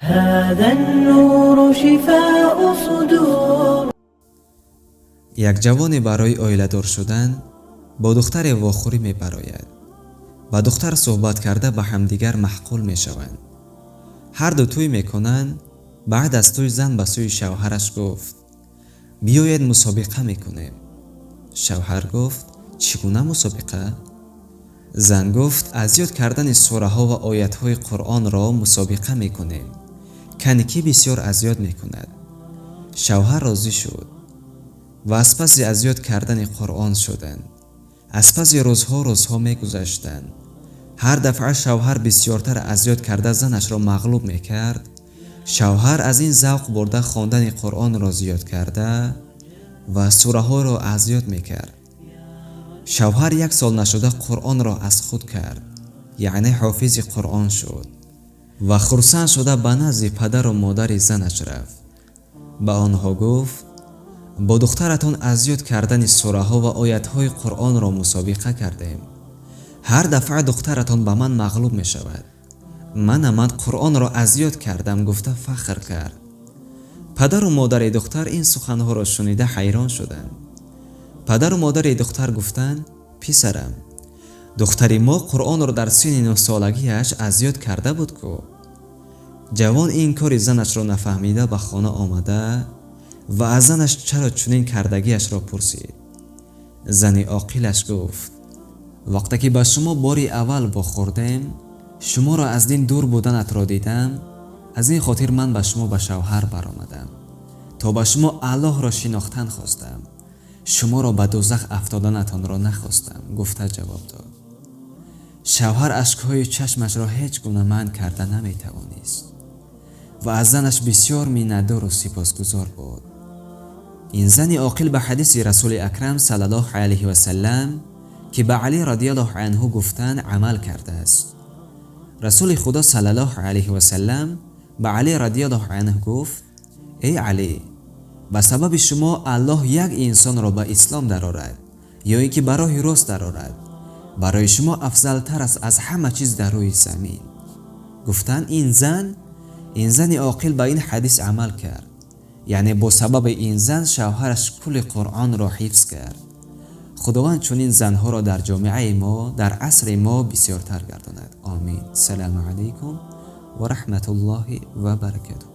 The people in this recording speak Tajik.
هذا النور شفاء صدور. Як ҷавоне барои оиладор шудан бо духтаре вохӯрӣ мебарояд ва духтар суҳбат карда ба ҳамдигар маъқул мешаванд. Ҳарду тӯй мекунанд. Баъд аз тӯй зан ба сӯи шавҳараш гуфт: «Биёед, мусобиқа мекунем». Шавҳар гуфт: «Чӣ гуна мусобиқа?» Зан гуфт: «Аз ёд кардани сураҳо ва оятҳои Қуръонро мусобиқа мекунем, кани кӣ бисёр аз ёд мекунад». Шавҳар розӣ шуд ва аз паси аз ёд кардани Қуръон шуданд. Аз паси рӯзҳо рӯзҳо мегузаштанд. Ҳар дафъа шавҳар бисёртар аз ёд карда занашро мағлуб мекард. Шавҳар аз ин завқ бурда, хондани Қуръонро зиёд карда ва сураҳоро аз ёд мекард. Шавҳар як сол нашуда Қуръонро аз худ кард, яъне ҳофизи Қуръон шуд ва хурсанд шуда ба назди падару модари занаш рафт. Ба онҳо гуфт: «Бо духтаратон аз ёд кардани сураҳо ва оятҳои Қуръонро мусобиқа кардем. Ҳар дафъа духтаратон ба ман мағлуб мешавад. Мана, ман Қуръонро аз ёд кардам», гуфта фахр кард. Падару модари духтар ин суханҳоро шунида ҳайрон шуданд. Падару модари духтар гуфтанд: «Писарам, духтари мо Қуръонро дар синни 9-солагиаш аз ёд карда буд ку». Ҷавон ин кори занашро нафаҳмида ба хона омада ва аз занаш чаро чунин кардагиашро пурсид. Зани оқилаш гуфт: «Вақте ки ба шумо бори аввал вохӯрдем, шуморо аз дин дур буданатро дидам. Аз ин хотир ман ба шумо ба шавҳар баромадам, то ба шумо Аллоҳро шинохтан хостам. Шуморо ба дӯзах афтоданатонро нахостам», гуфта ҷавоб дод. Шавҳар ашкҳои чашмашро ҳеҷ гуна манъ карда наметавонист ва аз занаш бисёр миннатдору сипосгузор буд. Ин зани оқил ба ҳадиси Расули Акрам саллаллоҳу алайҳи васалам, ки ба Алӣ радиаллоҳу анҳу гуфтанд, амал кардааст. Расули Худо саллаллоҳу алайҳи васалам ба Алӣ радиаллоҳу анҳу гуфт: «Эй Алӣ, ба сабаби шумо Аллоҳ як инсонро ба ислом дарорад ё ин ки ба роҳи рост дарорад, барои шумо афзалтар аст аз ҳама чиз дар рӯи замин», гуфтанд. Ин зани оқил ба ин ҳадис амал кард, яъне бо сабаби ин зан шавҳараш кулли Қуръонро ҳифз кард. Худованд чунин занҳоро дар ҷомеаи мо, дар асри мо бисёртар гардонад. Омин. Салому алайкум ва раҳматуллоҳи ва баракатуҳ.